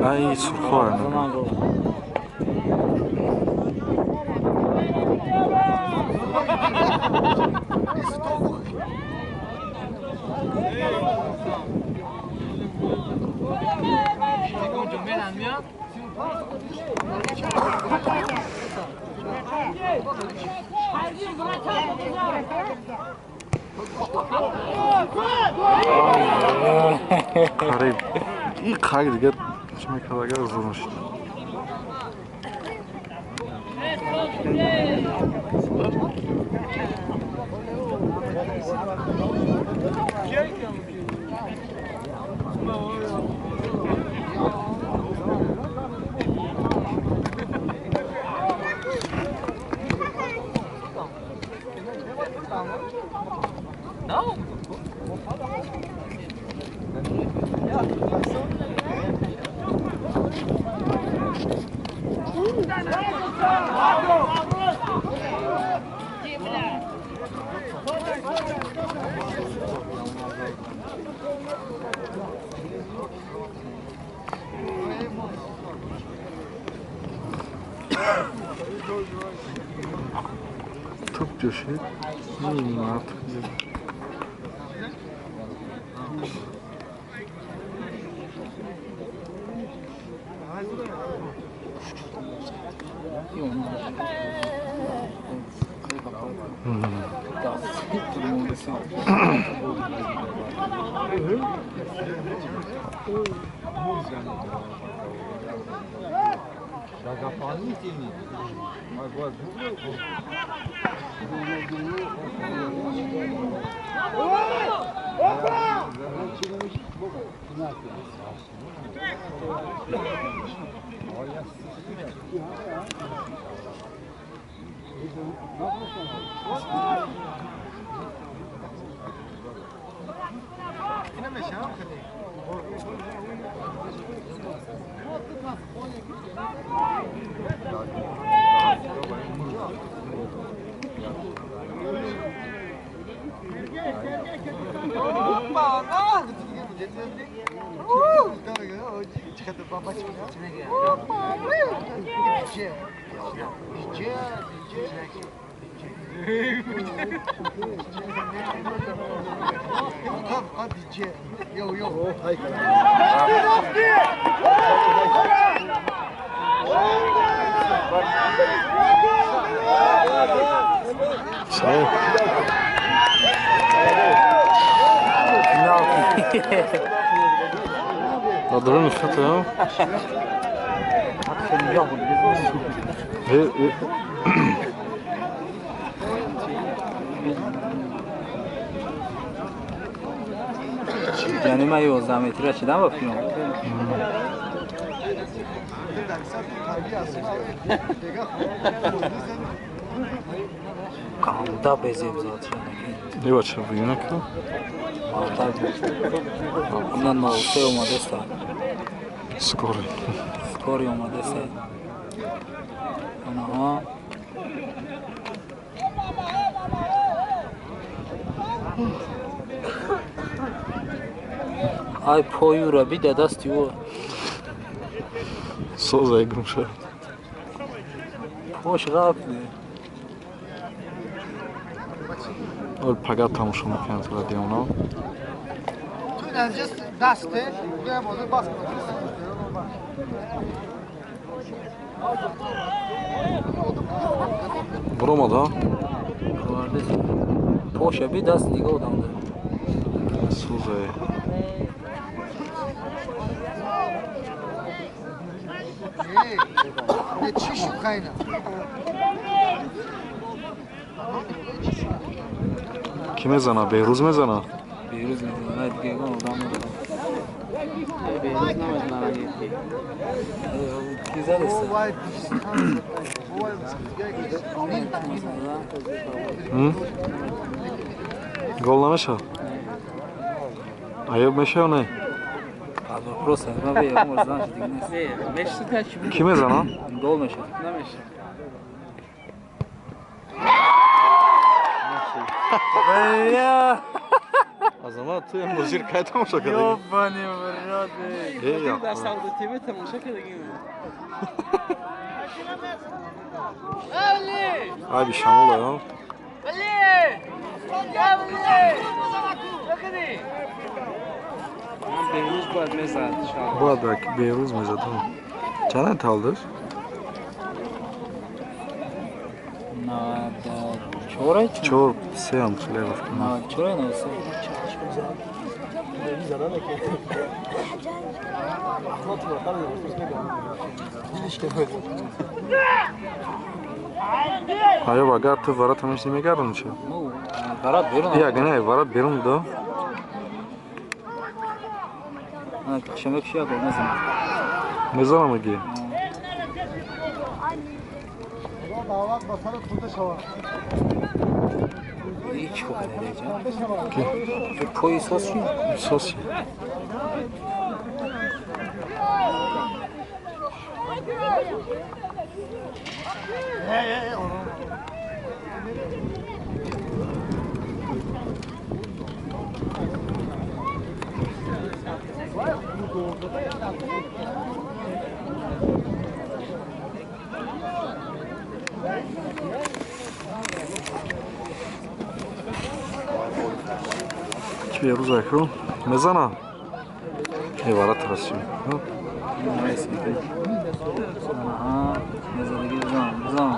Ай, сурхоя. Қариб и қак дигар чӣ мекард агар зур мешид. Туп ҷӯшид. Мард. Яъне ман 11 метра шидам ба филм. Канда безеб зад шуда. Ева ча бигина ка? На 03 омадеста. Скоро. Скоро омадеста. Анаҳа. Ай пою бида дасти ӯ. Созай гумша. Пош ғафне. Ол пага тамошо мекунад радиона. Ту инҷа дасте, бас. Буромада? Поша би даст дига одам. Созай. Ки мезана? Беҳрӯз мезана? Беҳрӯз мезана, дига ягон одам надорам. Беҳрӯз намезана. Ки задеста? Гол намешавад? Аёб мешавад ё не? Вопрос, ман бе ягон бор зан шудиг нест. Ки мезана? Гол мешавад. Намешавад. Бля! Аз Азамат, ту ҳам бозир кай тамошо кардагӣ? Ёбани в рот. Эй, Дар Савдо ТВ тамошо кардагӣ. Айби шамол а? Ман Беҳрӯз бояд мезад. Бояд Беҳрӯз мезад. Чанд таваллуд? 94. 4 3 ҳам хеле рафт. 94 93. Аёб, агар ту варат ҳамеш намегардонӣ чӣ? Варат берун. Як не, варат берун да. Шамек шия гол мезанам. Мезанам аги. Ҳеҷ кор надеҷа. Пои сос чи? Сос. Чӣ Беҳрӯз акру? Мезана? Э, варат расӣ. Аҳа, мезадагӣ бизан, бизан.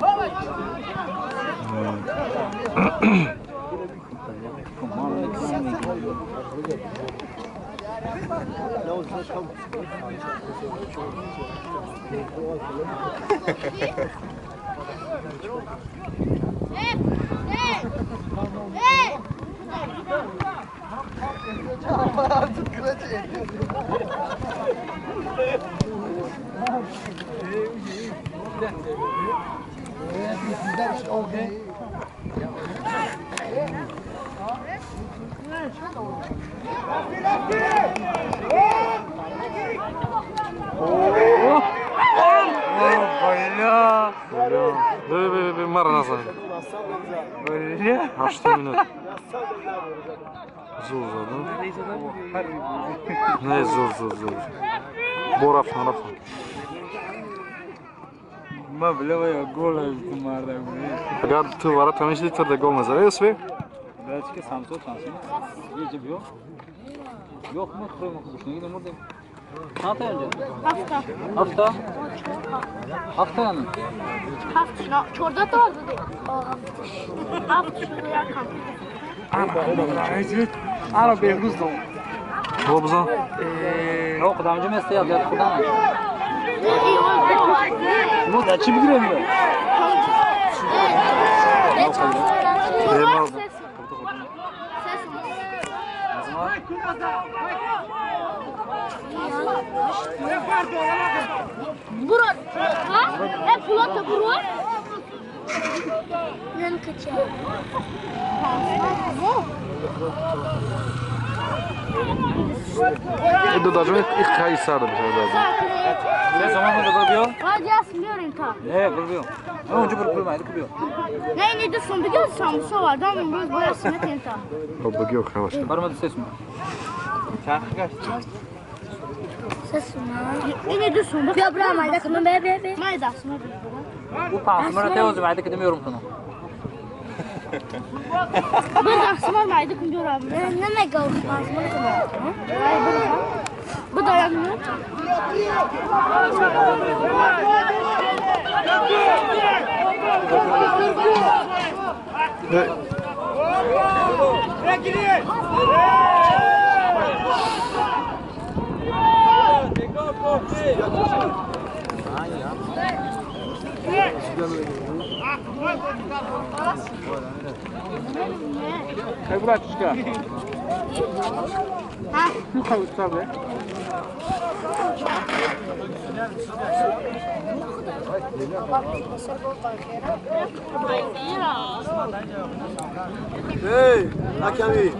Бе, мара назан. 8 минут. Зур зад. Не, зур, зур, зур. Бо рафтан, рафтан. Ма бля, я гол марда. Агар ту варат ҳамеш литр да гол мезанӣ, ёсви? Бачки самсо чанси. Еҷи биё. Yo'q, мы хӯрем, гушнагӣ мурдем. Чанд та инҷа? Ҳафта. Ҳафта? Ҳафта яъне? Ҳафт, 14 та буд. Ҳафт шуд якам. Ана Беҳрӯз дом. Бо бизан. Ро худамҷа места яд яд худам. Мо да чӣ бигирем? Bro, ha? E pulata bro? Нан кача. Иду даже их хай сар бишад. Се замон да биё? Hadi asmıyorum ta. Не, бир биё. Не, онҷо бир пул майда биё. Не, не дусум бигир самсо адам имрӯз бояд сметен та. Хоб бигир хаваш. Барма ду се сум. Чанд гашт? Се сум. Ини дусум. Биё бра майда кунам бе бе бе. Майда сум. У пансумара теози майда кидим ёрум кунам. Bir dasmar mayda kun görəm. Nə nə qaldı pansumar кунам. Bu dayanmıyor. Хай, братушка. Ну, хай, устав, Эй, Аками.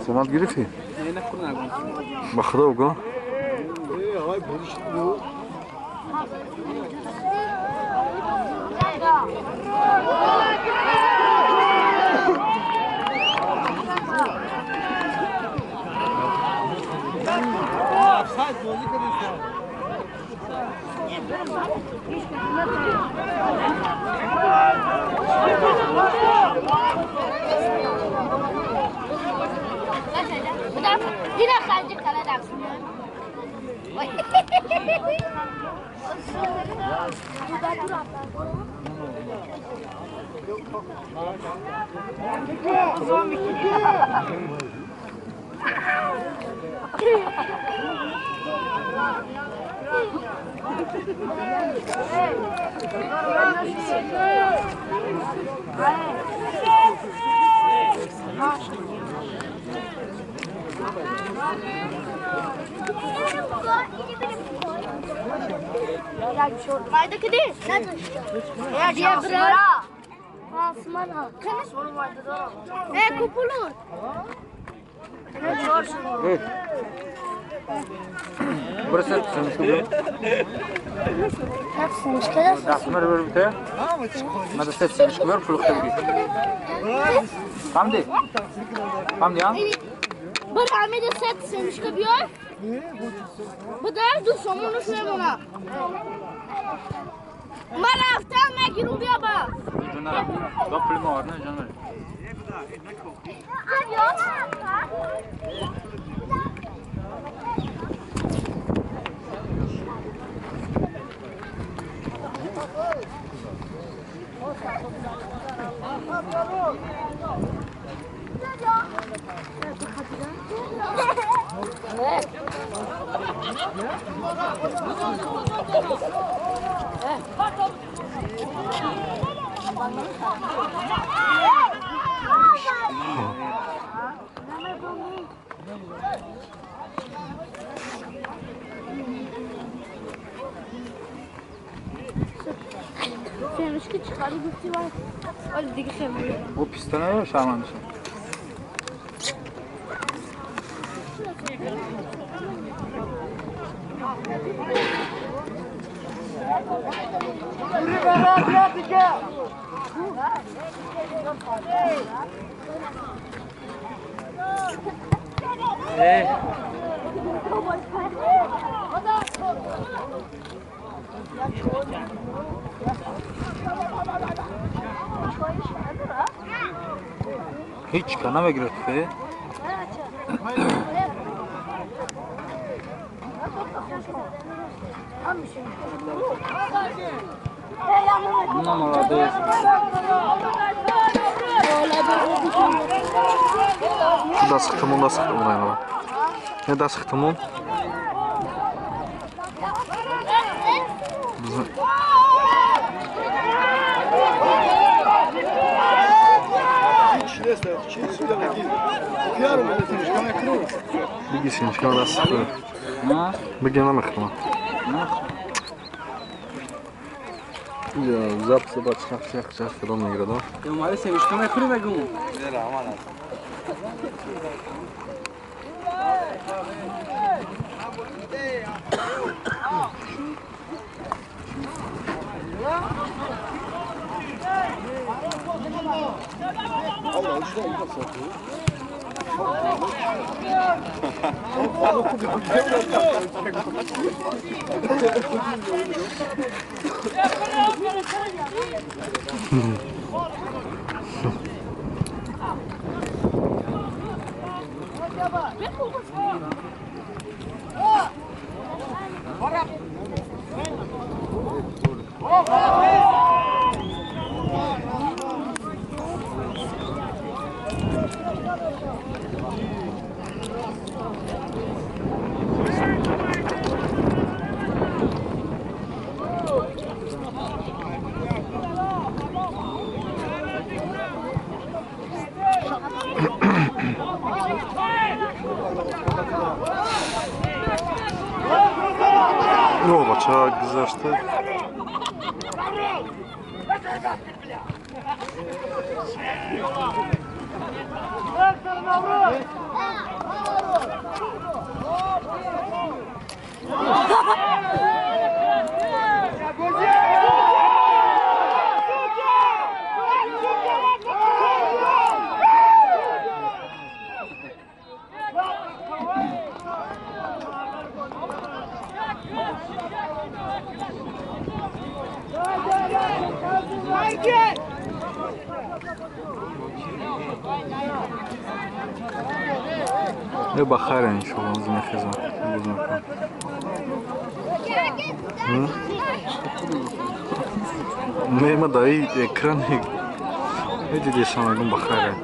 Сомат гирифтӣ? Ба худо бигӯ. O pistone var şarmandı. Ҳеҷ ка намегирад фе. На молодец. Даст хитмон, даст хитмон айнала. Не даст хитмон. Биги синчка даст хитмон. Биги намехтма. Я запись бачка всех сейчас филм игра, да? Я мали семечка мехӯри мегум. Ну, бача гузашта. Я бахаря ничего, он замехиза. Не, да и экран. Видите, сам я бахаря.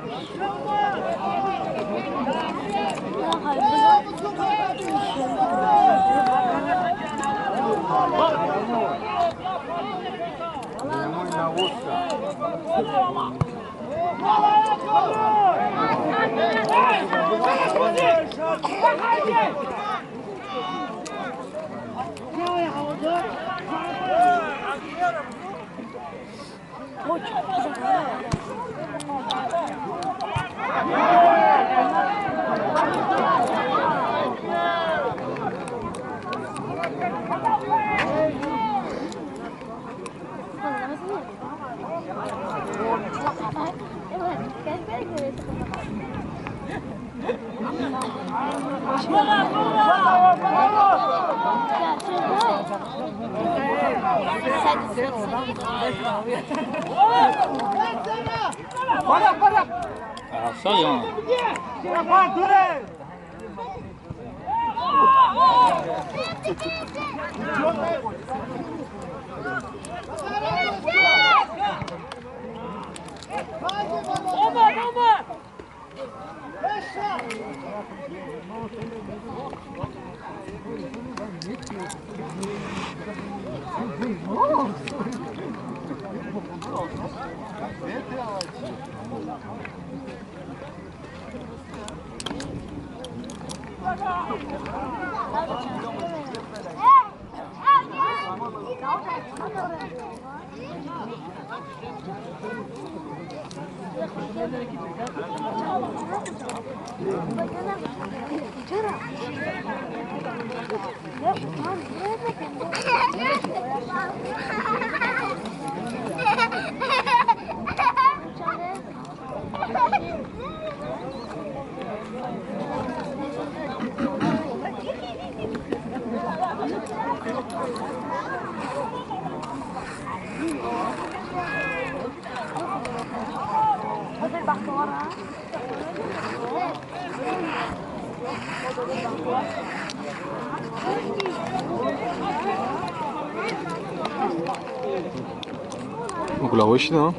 Угловой да?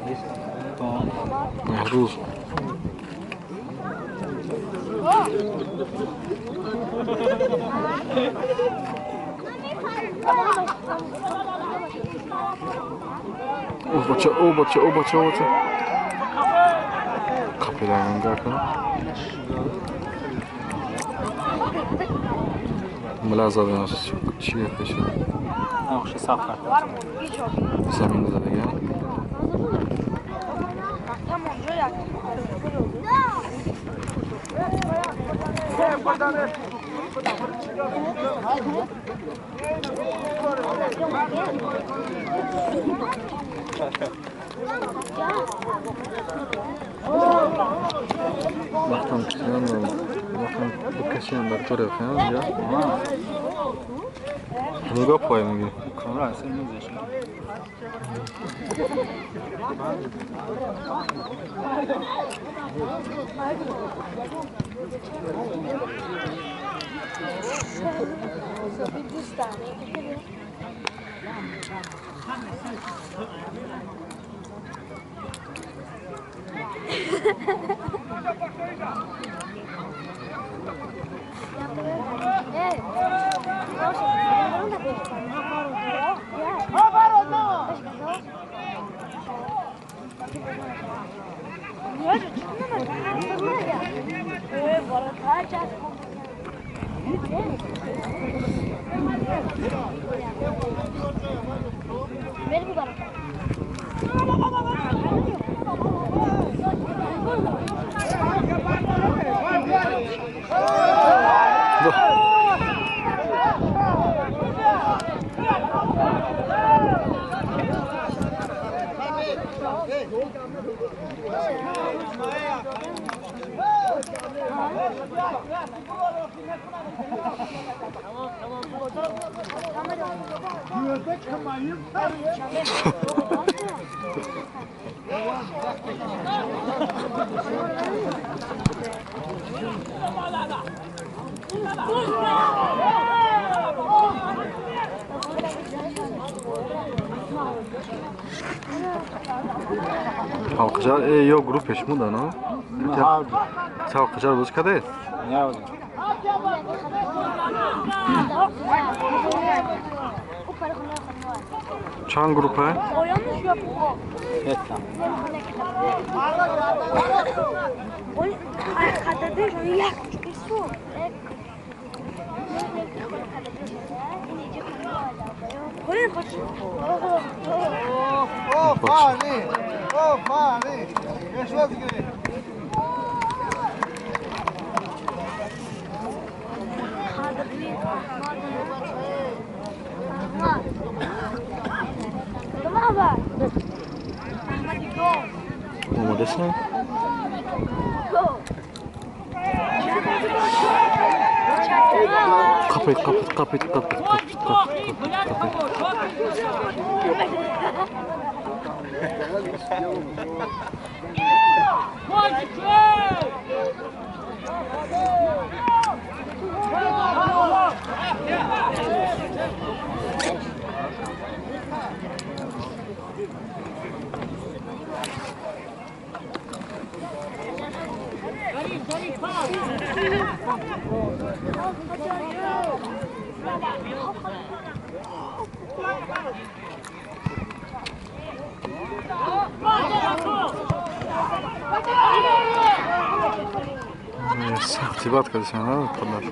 Мехруз. О, бача, о, бача, о, бача, о, бача. Капелан гакун. Мулаза чӣ пеша? Охши саф кард. Замин задага. Вақтам вақтам бикашиям дар кори охирам ҷа. Нигоҳ пой мегирӣ. Камера асло мегузашт. Халқижар ё гурӯҳ пешмуда, но? Халқижар боз кадед? Чанд группа? Омодаси? Қапид, қапид, қапид, қапид, қапид, қапид, қапид. Сахтибат кардисиан, падар.